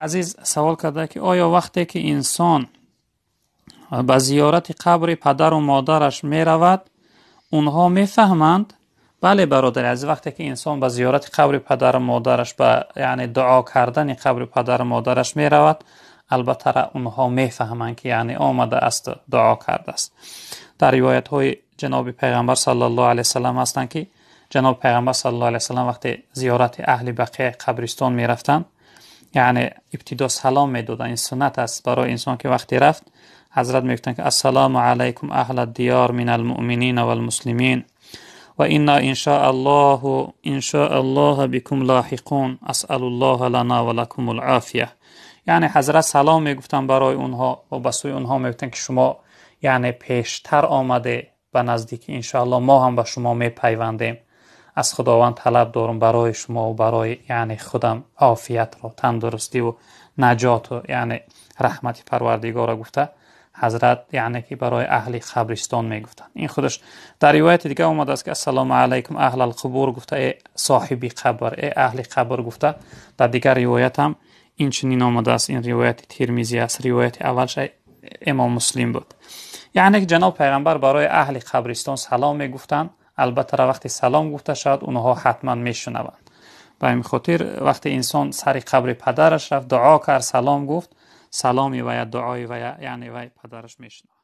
Азиз савол карда, ки оё вақте ки инсон ба зиёрати қабри падару модараш меравад, онҳо мефаҳманд? Бале, бародари азиз, вақте ки инсон ба зиёрати қабри падару модараш, ба яъне дуо кардани қабри падару модараш меравад, албатта онҳо мефаҳманд, ки яъне омада аст, дуо кардааст. Дар ривоятҳои ҷаноби пайғамбар саллаллоҳу алайҳи васаллам ҳастанд, ки ҷаноби пайғамбар саллаллоҳу алайҳи васаллам вақте зиёрати аҳли бақия қабристон мерафтанд, яъне ибтидо салом медоданд. Ин суннат аст барои инсон, ки вақте рафт, ҳазрат мегуфтанд, ки ассалому алайкум аҳла диёр мин алмуъминина валмуслимин ва инна иншааллоҳ бикум лоҳиқун асалуллоҳа лана ва лакумул офия. Яъне ҳазрат салом мегуфтанд барои онҳо ва ба сӯи онҳо мегуфтанд, ки шумо яъне пештар омаде ба наздикӣ, иншааллоҳ мо ҳам ба шумо мепайвандем. Аз Худованд талаб дорам барои шумо ва барои яъне худам офиятро, тандурустиву наҷоту яъне раҳмати Парвардигорро гуфта, ҳазрат яъне ки барои аҳли қабристон мегуфтанд. Ин худаш дар ривояти дигар омадааст, ки ассалому алайкум аҳлал қубур гуфта, э соҳиби қабр, э аҳли қабр гуфта. Дар дигар ривоят ҳам ин чунин омадааст. Ин ривояти Тирмизӣ аст, ривояти аввалш имом Муслим буд. Яъне ки ҷаноб пайғамбар барои аҳли қабристон салом мегуфтанд. Албатта вақте салом гуфта шавад, онҳо ҳатман мешунаванд. Ба ҳамин хотир вақте инсон сари қабри падараш рафт, дуо кард, салом гуфт, саломи вая, дуои вая, яъне вай падараш мешунавад.